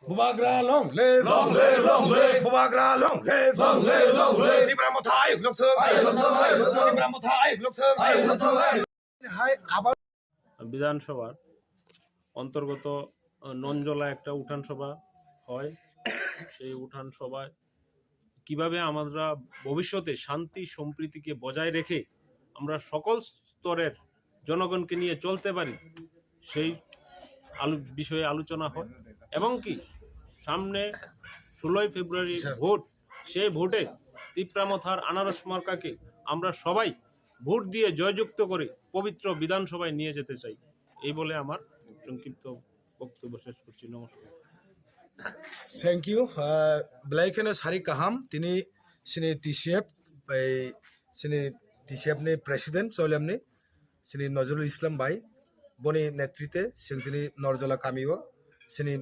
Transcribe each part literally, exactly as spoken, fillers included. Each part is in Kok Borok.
Bubagra long live! Long live, long live! Bubagra long live! Long live, long live! Tipra Motha ayuk lokthung! Ayuk lokthung, ayuk lokthung! Tipra Motha ayuk lokthung! Ayuk lokthung, ayuk lokthung! Hai, abar বিধানসভার অন্তর্গত, আহ, ননজলা একটা উঠান সভা হয়। সেই উঠান সভায় কিভাবে আমরা ভবিষ্যতে শান্তি সম্প্রীতিকে বজায় রেখে আমরা সকল স্তরের জনগণকে নিয়ে চলতে পারি, সেই আলো-, বিষয়ে আলোচনা হয়। এবং কি সামনে ষোলোই ফেব্রুয়ারি ভোট, সেই ভোটে তিপ্রা মথার আনারস মার্কাকে আমরা সবাই ভোট দিয়ে জয়যুক্ত করে পবিত্র বিধানসভায় নিয়ে যেতে চাই। এই বলে আমার সংক্ষিপ্ত বক্তব্য শেষ করছি। নমস্কার। Thank you. Uh, belai kheno sari kaham. Tini sini T C F, bai sini T C F ni president solemni sini Nazrul Islam bai. Boni netrite sini tini Norjola kamio sini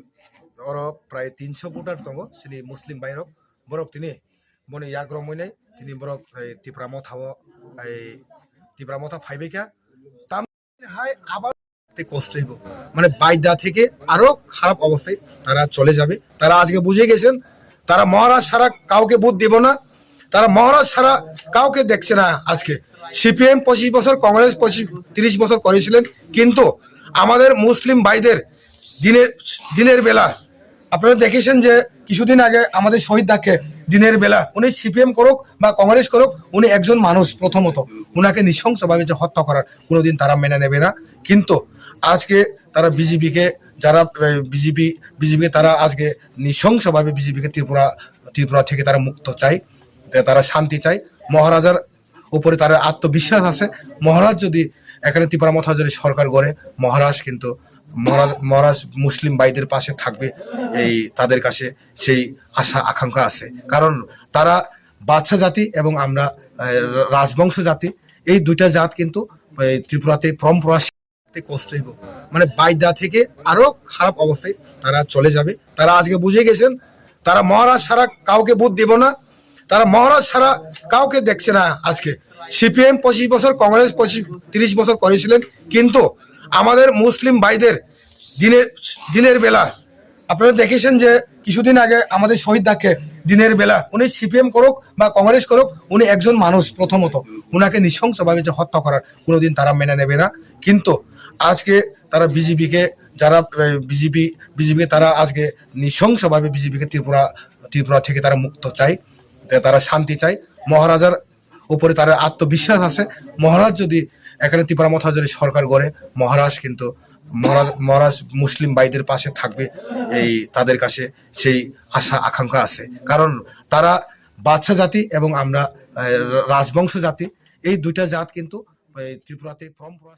oro prai tinso voter tongo sini Muslim bai rok. Borok tini boni yak romoi nai tini borok, eh, Tipra Motha o, eh, Tipra Motha phaibai kha. Tam hai abar te kosto hoibo, mane baidya theke aro kharap obosthay tara chole jabe. Tara ajke bujhe gechen, tara Maharaj chhara kauke vote dibo na, tara Maharaj chhara kauke dekhche na. Ajke C P M পঁচিশ বছর, কংগ্রেস পঁচিশ তিরিশ বছর করেছিলেন, কিন্তু আমাদের মুসলিম ভাইদের দিনের দিনের বেলা আপনারা দেখেছেন যে কিছুদিন আগে আমাদের শহীদ দাকে দিনের বেলা উনি সিপিএম করুক বা কংগ্রেস করুক, উনি একজন মানুষ, প্রথমত উনাকে নৃশংসভাবে যে হত্যা করার কোনোদিন তারা মেনে নেবে না। কিন্তু আজকে তারা বিজেপিকে, যারা বিজেপি বিজেপিকে তারা আজকে নৃশংসভাবে বিজেপিকে ত্রিপুরা ত্রিপুরা থেকে তারা মুক্ত চায়, তারা শান্তি চায়। মহারাজার উপরে তার আত্মবিশ্বাস আছে। মহারাজ যদি এখানে ত্রিপুরা মথা যদি সরকার গড়ে, মহারাজ কিন্তু মহারাজ মহারাজ মুসলিম ভাইদের পাশে থাকবে, এই তাদের কাছে সেই আশা আকাঙ্ক্ষা আছে। কারণ তারা বাদশা জাতি এবং আমরা, আহ, রাজবংশ জাতি, এই দুইটা জাত কিন্তু এই ত্রিপুরাতে পরম্পরা তে কষ্ট হইব, মানে বায়দা থেকে আরো খারাপ অবস্থায় তারা চলে যাবে। তারা আজকে বুঝে গেছেন, তারা মহারাজ ছাড়া কাউকে ভোট দেব না, তারা মহারাজ ছাড়া কাউকে দেখছে না। আজকে সিপিএম পঁচিশ বছর, কংগ্রেস পঁচিশ তিরিশ বছর করেছিলেন, কিন্তু আমাদের মুসলিম ভাইদের দিনের দিনের বেলা আপনারা দেখেছেন যে কিছুদিন আগে আমাদের শহীদ দাকে দিনের বেলা, উনি সিপিএম করুক বা কংগ্রেস করুক, উনি একজন মানুষ, প্রথমত উনাকে নৃশংসভাবে যে হত্যা করার কোনোদিন তারা মেনে নেবে না। কিন্তু আজকে তারা বিজেপিকে, যারা বিজেপি বিজেপিকে তারা আজকে নৃশংসভাবে বিজেপিকে ত্রিপুরা ত্রিপুরা থেকে তারা মুক্ত চায়, তে তারা শান্তি চায়। মহারাজার উপরে তার আত্মবিশ্বাস আছে। মহারাজ যদি এখানে ত্রিপুরা মথা যদি সরকার গড়ে, মহারাজ কিন্তু মহারাজ মহারাজ মুসলিম ভাইদের পাশে থাকবে, এই তাদের কাছে সেই আশা আকাঙ্ক্ষা আছে। কারণ তারা বাদশা জাতি এবং আমরা, আহ, রাজবংশ জাতি, এই দুইটা জাত কিন্তু এই ত্রিপুরাতে পরম্পরা